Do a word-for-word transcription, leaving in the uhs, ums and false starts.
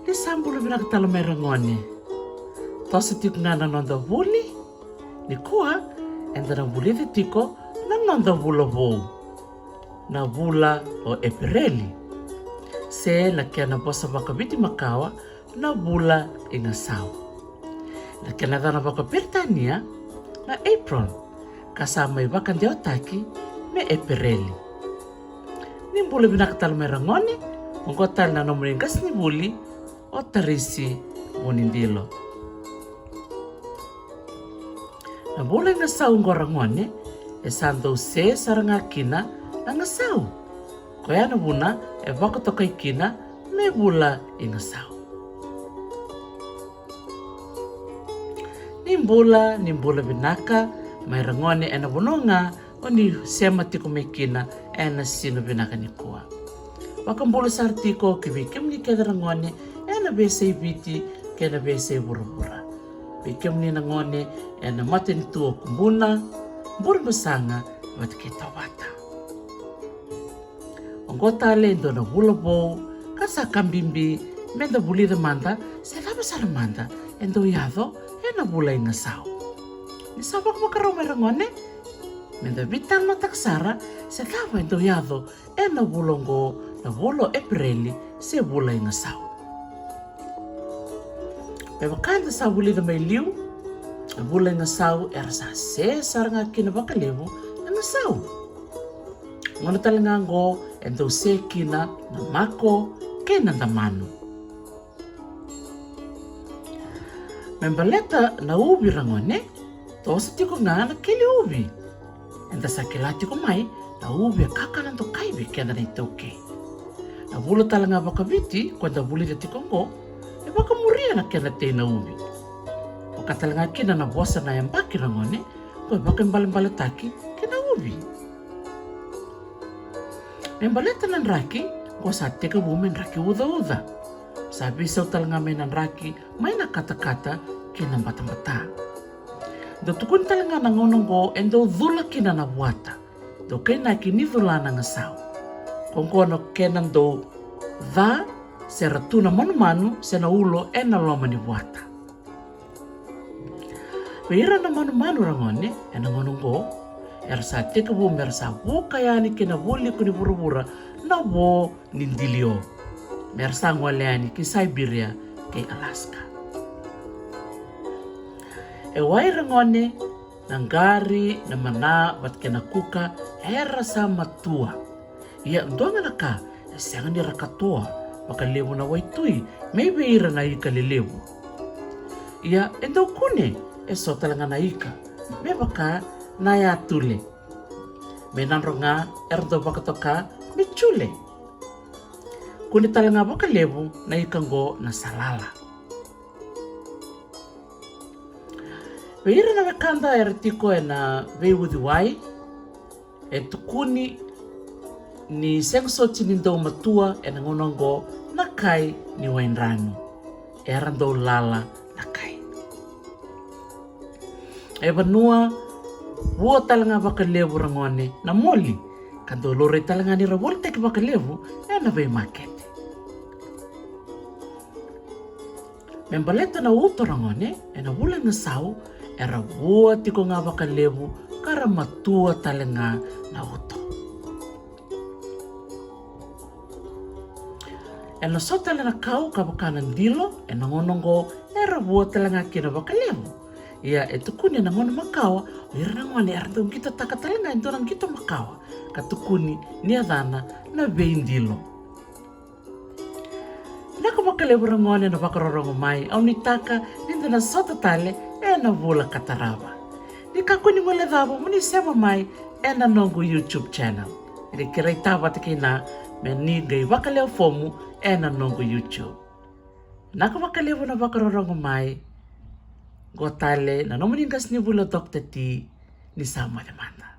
Ni sa bula vinaka tale mai ragone. Toso tiko ga na noda vuli. Nikua eda na vulica tiko na noda vula vou, na vula o Epereli, se na kena vosa vakaviti makawa na vula i Gasau. Na kena yacana vakaperitania na April, ka sa mai vakadewataki me Epereli. Ni bula vinaka tale mai ragone. Oqo tale na nomuni qasenivuli o Tarisi Vunidilo. Na vula i Gasau oqo ragone, e sa dau se sara ga kina na Gasau. Koya na vuna e vakatokai kina me vula i Gasau. Ni bula, ni bula vinaka mai ragone ena vanua ga o ni sema tiko mai kina ena siga vinaka nikua. Vakabula sara tiko ki vei kemuni kece ragone ena veiyasai Viti kei na veiyasai vuravura. Vei kemuni na gone ena matanitu o Kubuna, Burebasaga vata kei Tovata. Oqo tale e dua na vula vou, ka sa ka bibi meda vulica mada se cava sara mada e dau yaco ena vula i Gasau. Ni sa vakavakarau mai ragone, meda veitalanoataka sara se cava e dau yaco ena vula oqo, na vula o Epereli se vula i Gasau. Me vaka eda sa vulica mai liu, na vula i Gasau era sa se sara ga kina vakalevu na Gasau. Gauna tale ga oqo e dau se kina na mako kei na damanu. Me baleta na uvi ragone, toso tiko ga na keli uvi. Eda sa kila tiko mai na uvi e kakana dokai vei keda na iTaukei. Na vula tale ga vakaviti ko eda vulica tiko oqo, e vakamuria na kena tei na uvi. Vaka tale ga kina na vosa na yabaki ragone, ko e vakaibalebaletaki kei na uvi. Me baleta na draki, ko sa tekivu me draki ucauca. Sa veisau tale ga mai na draki mai na katakata kei na batabata. Dau tukuni tale ga na gauna oqo e dau cula kina na vuata, dau kainaki ni cula na Gasau. Ko oqo na kena dau ca se ra tu na manumanu se na ulo ena loma ni vuata. Vei ira na manumanu ragone ena gauna oqo, era sa tekivu me ra sa vuka yani ki na vualiku ni vuravura na vo ni dilio, me ra sa gole yani ki Siberia kei Alaska. E wai ragone, na qari, na mana vata kei na kuka era sa matua. Ia dua ga na ka e sega ni ra katoa vakalevu na waitui mai vei ira na ika lelevu. Ia e dau kune e so tale ga na ika me vaka na yatule. Me nadro ga era dau vakatoka me jule. Kune tale ga vakalevu na ika oqo na salala. Vei ira na wekada era tiko ena veiuciwai, e tukuni ni sega soti ni dau matua ena gauna oqo na kai ni waidranu. Era dau lala na kai. E vanua vua tale ga vakalevu ragone na moli, ka dau laurai tale ga ni ra volitaki vakalevu ena veimakete. Me baleta na uto ragone ena vula i Gasau, era vua tiko ga vakalevu ka ra matua tale ga na uto. Ena so tale na kau ka vaka na dilo, ena gauna oqo era vua tale ga kina vakalevu. Ia e tukuni ena gauna makawa, o ira na gone era dau qitotaka tale ga e dua na qito makawa, ka tukuni ni yacana na veidilo. Vinaka vakalevu ragone na vakarorogo mai, au nuitaka ni da na sota tale ena vula ka tarava. Ni kakua ni guilecava mo ni sema mai ena noqu YouTube channel. Ni kerea vata kina me ni qai vakalewe fomu ena noqu YouTube. Vinaka vakalevu na vakarorogo mai. Qo tale na nomuni qasenivuli o Doctor T, ni sa moce mada.